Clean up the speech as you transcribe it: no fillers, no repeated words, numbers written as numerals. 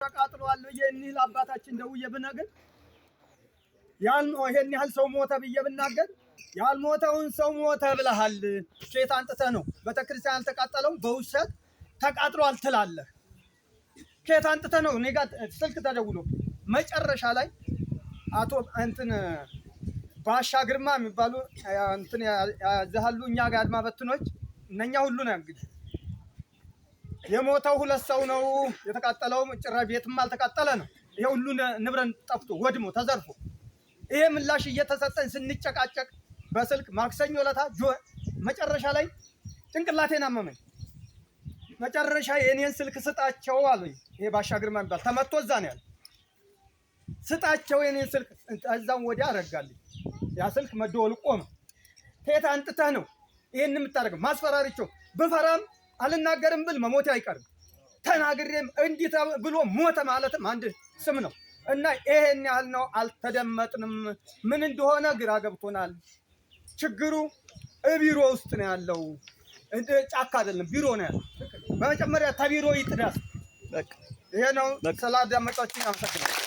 ተቃጥሏል ብዬ እኒህ ለአባታችን ደውዬ ብነግር ይሄን ያህል ሰው ሞተ ብዬ ብናገር ያልሞተውን ሰው ሞተ ብለሃል። ከየት አንጥተህ ነው? ቤተክርስቲያን አልተቃጠለውም በውሸት ተቃጥሏል ትላለህ። ከየት አንጥተህ ነው? እኔ ጋር ስልክ ተደውሎ መጨረሻ ላይ አቶ እንትን ባሻ ግርማ የሚባሉ እንትን ያዝሃሉ እኛ ጋር አድማ በትኖች እነኛ ሁሉ ነው እንግዲህ የሞተው ሁለት ሰው ነው። የተቃጠለውም ጭራሽ ቤትም አልተቃጠለ ነው። ይሄ ሁሉ ንብረት ጠፍቶ ወድሞ ተዘርፎ ይሄ ምላሽ እየተሰጠን ስንጨቃጨቅ በስልክ ማክሰኞ ለታ መጨረሻ ላይ ጭንቅላቴን አመመኝ። መጨረሻ የኔን ስልክ ስጣቸው አሉኝ። ይሄ ባሻ ግርማ የሚባል ተመቶ እዛ ነው ያለ። ስጣቸው የኔን ስልክ። እዛም ወዲያ አረጋልኝ። ያ ስልክ መደወል ቆመ። ከየት አንጥተህ ነው ይሄን የምታደርገው? ማስፈራሪቸው ብፈራም አልናገርም ብል መሞቴ አይቀርም። ተናግሬም እንዲህ ብሎ ሞተ ማለትም አንድ ስም ነው እና ይሄን ያህል ነው። አልተደመጥንም። ምን እንደሆነ ግራ ገብቶናል። ችግሩ ቢሮ ውስጥ ነው ያለው፣ ጫካ አይደለም፣ ቢሮ ነው ያለው። በመጀመሪያ ተቢሮ ይጥዳል። ይሄ ነው። ስላዳመጣችሁኝ አመሰግናለሁ።